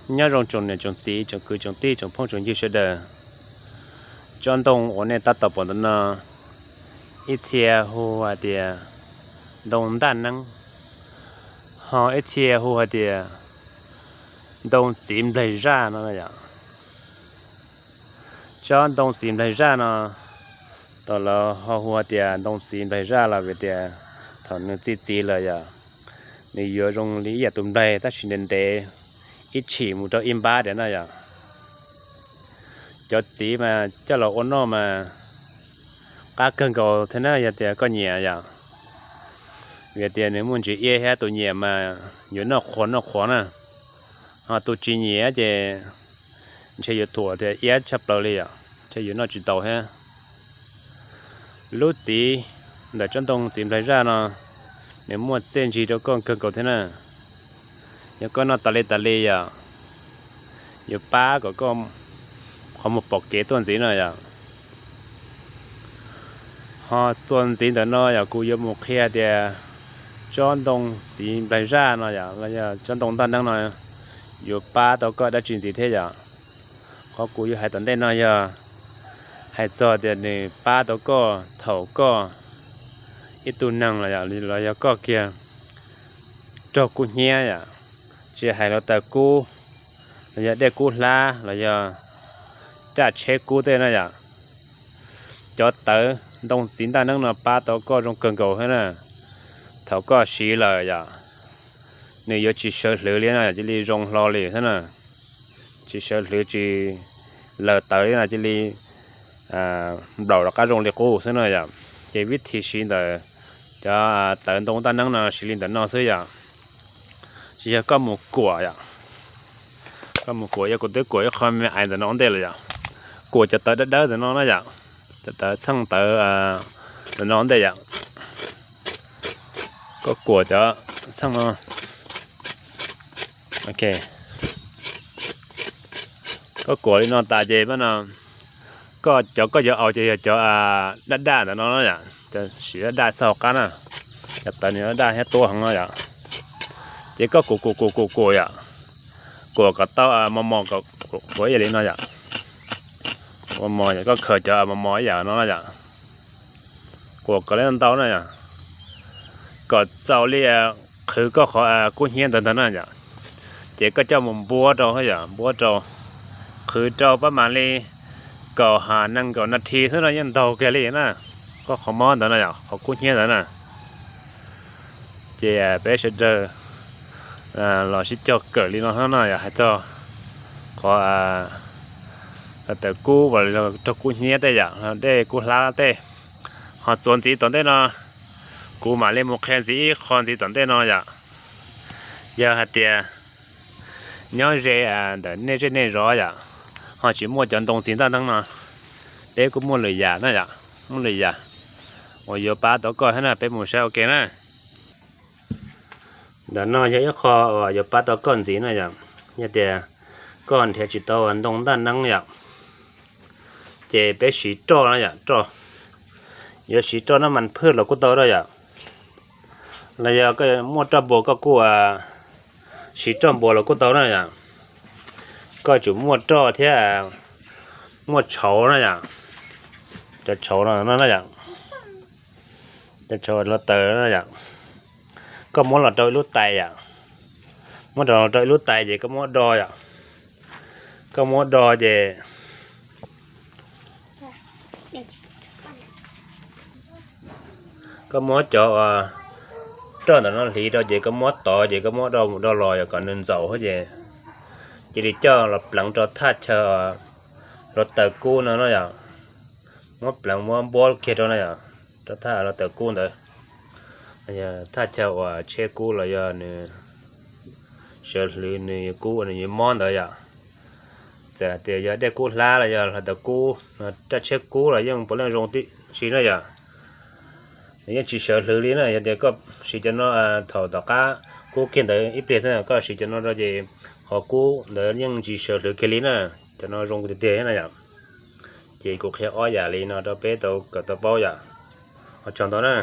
Nyob zoo tsoom niam tsoom txiv tsoom kwv tsoom tij tsoom phooj tsoom ywg sawv daws. Tsob ntoo uas nej tab tom pom ntawm no, ib txhia hu hais tias ntoo ntaj neeb, ho ib txhia hu hais tias ntoo txiv nplaig zaj no yom. Tsob ntoo txiv nplaig zaj no, tau lawv ho hu hais tias ntoo txiv nplaig zaj los vim tias thaum nws txi txiv lawm yom, nws yuav zoo li ib yam tus nplaig tab sis ntev ntev ib tshim mus rau ib npab tias no yom. Cov txiv mas coj los ua noj mas qab kawg nkaus thiab na yog tias koj nyiam yom. Vim tias nws muaj ntsis iab thiab, tus nyiam mas yuav noj qhuav noj qhuav na, ho tus tsis nyiam ces ntshe yuav thuam tias iab tshaj plaws li yom, ntshe yuav noj tsis tau thiab. Lub txiv ntawm tsob ntoo txiv nplaig zaj no, nws muaj txiaj ntsig rau koj kawg nkaus thiab na. Yog koj noj tas li tas li yom, yuav pab kom koj qhov muag pom kev tuaj ntxiv no yom. Ho txuas ntxiv ntawm no yom, kuv yuav mus qhia tias tsob ntoo txiv nplaig zaj no yom, los yog tsob ntoo ntaj neeb no yuav pab tau koj dab tsi ntxiv thiab yom. Qhov kuv yuav hais tom ntej no yog hais txog tias nws pab tau koj thaum koj ib tug neeg los yog koj kiag raug kub hnyiab yom, tsis hais hluav taws kub los yog dej kub hlab los yog raj tsheb kub tej na yom. Cov tawv ntoo txiv ntaj neeb no pab tau koj zoo kawg nkaus thiab na. Thaum koj siv lawm yom, nws yuav tsis sawv hlwv li no yom, cia li zoo hlo li thiab na. Tsis sawv hlwv tsis laws tawv li no, cia li nplaum rov qab zoo li qub xwb no yom. Ces vib thib siv ntawm cov tawv ntoo ntaj neeb no siv li ntawm no xwb yom. Tsis yog koj mus kuam yom, koj mus kuam, yog kuv twb kuam ib qho me ais ntawm no ua ntej lawm yom. Kuam cov tawv dawb dawb ntawm no na yom, cov tawv txheej tawv ntawm no ua ntej yom. Koj kuam cov txheej no, ok, koj kuam li no tas ces no, koj cov koj yuav aus ces yog cov daj daj ntawm no na yom, cov siv daj daj xauj qab na, cov tawv nws daj daj thiab tuab heev no yom. Ces koj kuam kuam kuam kuam kuam yom, kuam kom tau mos mos, kuam ib yam li no yom. Mos mos, koj khaws cov mos mos ib yam no na yom. Kuam kom li ntau na yom, kom txaus li qhwv koj qhov kub hnyiab ntawd ntag na yom. Ces koj coj mus npuab rau yom, npuab rau, qhwv rau pab mam li kaum ha nees nkaum nas this xwb no yeej ntaug kiag li na. Koj qhov mob ntawd no yom, qhov kub hnyiab ntawd na. Ces peb sawv daws los sib cog kawm li no xwb no yom, hais txog qhov tawv kub, raug kub hnyiab tej yom, dej kub hlab tej. Ho txuas ntxiv tom ntej no, kuv mam li mus qhia ntxiv ib qho ntxiv tom ntej no yom. Yog hais tias nyob ze ntawm nej zej nej zos yom, ho tsis muaj cov ntoo txiv ntaj neeb no, peb kuj muaj lwm yam na yom, muaj lwm yam uas yuav pab tau koj thiab na, peb mus saib ua ke na. Ntawm no yog ib qho uas yuav pab tau koj ntxiv na yom. Yog tias koj nrhiav tsis tau ntoo ntaj neeb yom, ces peb siv roj na yom, roj. Yuav siv roj nab mas phwj los kuj tau na yom, los yog koj muaj roj npua koj kuj siv roj npua los kuj tau na yom. Koj tsum muaj roj thiab muaj tshauv na yom, cov tshauv no na yom, cov tshauv hluav taws na yom. Koj muab los rau ib lub tais yom, muab los rau ib lub tais ces koj muab do yom, koj muab do ces koj muab cov roj ntawm no hliv rau ces koj muab tov ces koj muab do mus do los yom kom nws ntxaum xwb ces cia li coj los pleev rau thaj chaw hluav taws kub no na yom. Muab pleev muab npuab kiag rau na yom, rau thaj hluav taws kub ntawd, thaj chaw uas tsheb kub los yog nws sawv hlwv nws kub nws yuav mob ntawd yom. Txawm hais tias yog dej kub hlab los yog hluav taws kub, raj tsheb kub los yeej puav leej zoo tib si na yom. Nws yeej tsis sawv hlwv li na. Yog tias koj siv cov no thaum tom qab kub kiag ntawd ib pliag xwb koj siv cov no rau ces qhov kub ntawd yeej tsis sawv hlwv kiag li na. Cov no zoo tiag tiag na yom. Ces kuv qhia ob yam li no rau peb tau kawm tau paub yom. Ua tsaug ntau na.